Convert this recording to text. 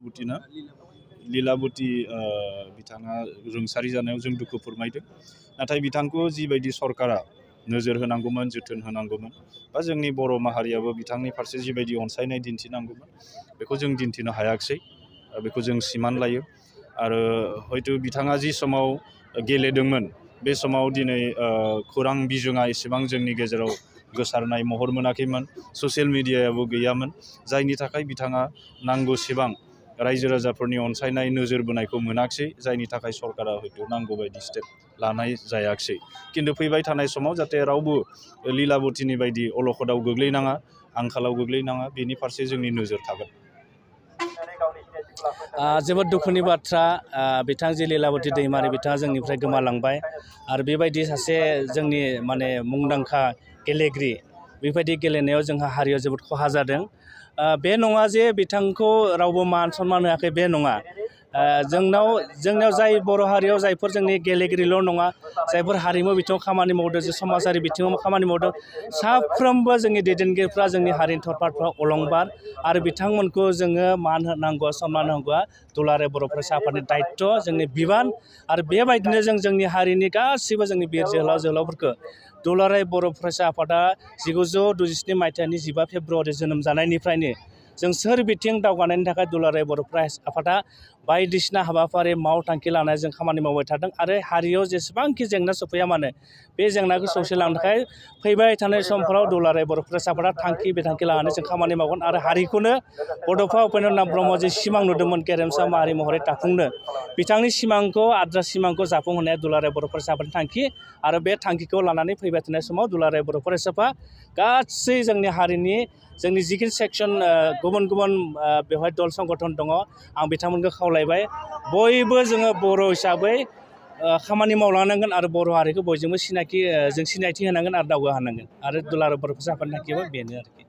Butina Lilavati बिथाङा रुंसारि जानायाव जों दुखु फोरमायदों। नाथाय बिथांखौ जिबायदि सरकारा नोजोर होनांगौमोन, जोथोन होनांगौमोन, बा जोंनि बर' माहारियाबो बिथांनि फारसे जिबायदि अनसायनाय दिन्थिनांगौमोन बेखौ जों दिन्थिनो हायाखिसै। बेखौ जों सिमान लायो। आरो हयतो बिथाङा जि समाव गेलेदोंमोन बे समाव दिनै खौरां बिजोङा एसेबां जोंनि गेजेराव गोसारनाय महर मोनाखैमोन, ससियेल मिडियायाबो गैयामोन, जायनि थाखाय बिथाङा नांगौसेबां रायजो राजाफोरनि अनसायनाय नोजोर बोनायखौ मोनाखिसै, जायनि थाखाय सरकारा हयतो नांगौ बायदि स्टेप लानाय जायाखिसै। खिन्थु फैबाय थानाय समाव जाहाथे रावबो लीलावतीनि बायदि अलखदाव गोग्लैनाङा, आंखालाव गोग्लैनाङा, बेनि फारसे जोंनि नोजोर थागोन। जोबोद दुखुनि बाथ्रा, बिथां जे लीलावती दैमारि बिथाङा जोंनिफ्राय गोमालांबाय। आरो बेबायदि सासे जोंनि मुंदांखा गेलेगिरि, बेबायदि गेलेनायाव जोंहा हारियाव जोबोद खहा जादों। बे नङा जे बिथांखौ रावबो मान सनमान होआखै, बे नङा। जोंनियाव जाय बर' हारियाव जायफोर जोंनि गेलेगिरिल' नङा, जायफोर हारिमु बिथिङाव खामानि मावदों, जे समाजारि बिथिङाव खामानि मावदों, साफ्रोमबो जोंनि दैदेनगिरिफ्रा जोंनि हारिनि थरपारफ्रा अलंबार। आरो बिथांमोनखौ जोङो मान होनांगौ, सनमान होनांगौआ दुलाराय बर' फरायसा आफादनि दायित्व, जोंनि बिबान। आरो बेबायदिनो जोंनि हारिनि गासिबो जोंनि बिर जोहोलाव जोहोलावफोरखौ दुलाराय बर' फरायसा आफादा 1967 मायथाइनि 15 फेब्रुवारि जोनोम जानायनिफ्रायनो जों सोरबिथिं दावगानायनि थाखाय दुलाराय बर' फरायसा आफादा बायदिसिना हाबाफारि मावथांखि लानानै जों खामानि मावबाय थादों। आरो हारियाव जेसेबांखि जेंना सफैया मानो बे जेंनाखौ सौसिलांनो थाखाय फैबाय थानाय समफोराव दुलाराय बर' फरायसा आफादा थांखि बिथांखि लानानै जों खामानि मावगोन। आरो हारिखौनो बड'फा उपेन्द्रनाथ ब्रह्म जे सिमां नुदोंमोन गेरेमसा माहारि महरै दाफुंनो, बिथांनि सिमांखौ आद्रा सिमांखौ जाफुंहोनाया दुलाराय बर' फरायसा आफादनि थांखि। आरो बे थांखिखौ लानानै फैबाय थानाय समाव दुलाराय बर' फरायसाफोरा गासै जोंनि हारिनि जोंनि जिखिनि सेक्सन गुबुन गुबुन बेवहाय दल संगठन दङ, आं बिथांमोनखौ खावलायबाय बयबो जोङो बर' हिसाबै खामानि मावलांनांगोन आरो बर' हारिखौ बयजोंबो जों सिनायथि होनांगोन आरो दावगाहोनांगोन। आरो दुलाराय बर' फरायसा आफादनि थांखियाबो बेनो आरोखि।